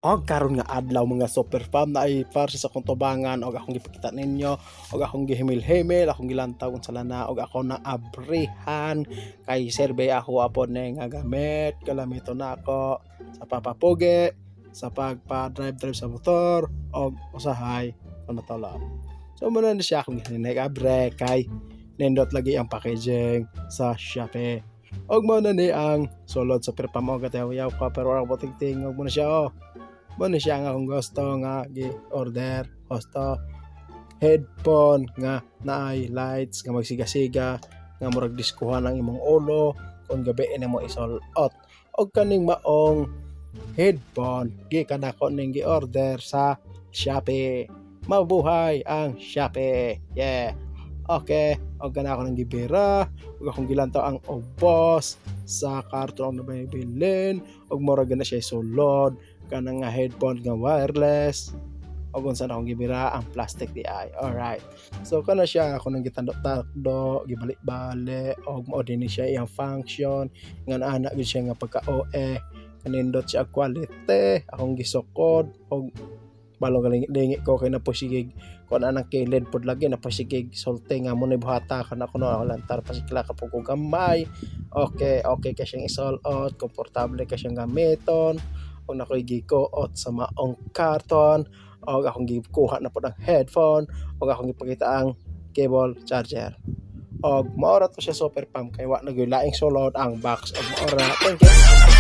Og karon nga adlaw, mga super fam, na ay para sa akong tubangan og akong gipakita ninyo og akong gihimil-himil, akong gilantaw kung sala na og ako na abrihan kay survey ako apod na nga gamit kalamito na ako sa papapugi sa pagpa-drive-drive sa motor og usahay kung natulog. So muna na siya akong gihinay abre kay nindot lagi ang packaging sa Shopee. Og mo na ni ang sulod, super fam, og katayaw ka pero ang buting-tingog mo na siya, oh. Mo ni siya nga akong gusto nga gi-order, gusto headphone nga naay lights nga magsiga-siga nga murag diskuhan ang imong ulo kung gabi na mo isulot. Og kaning maong headphone gikan ako ning gi-order sa Shopee. Mabuhay ang Shopee! Yeah, okay. Og kana ako nang gibira ug akong gilantaw ang ubos sa karton ang nabilin ug murag na siya sulod kanang nga headphone nga wireless og unsa na akong gibira ang plastic di ay. Alright, so kana siya ako nang gitandok-tandok, gibalik-balik og mao din ni siya iyang function nga ana gyud siya nga pagka OE, kanindot siya quality. Akong gisukod og balong galingi ko kay napusigig kuan anang kilid pod, lagi napusigig sulti nga mo ni buhata kana kuno ako lantar pasikla ka pug gamay. Okay kay siyang isulot, komportable ka siyang gamiton og nakoy gikuot sa maong karton og akong gikuha na pod ang headphone og akong gipakita ang cable charger og mao ra to siya, super fam, kay wa na gyud laing sulod ang box og mao ra. Thank you.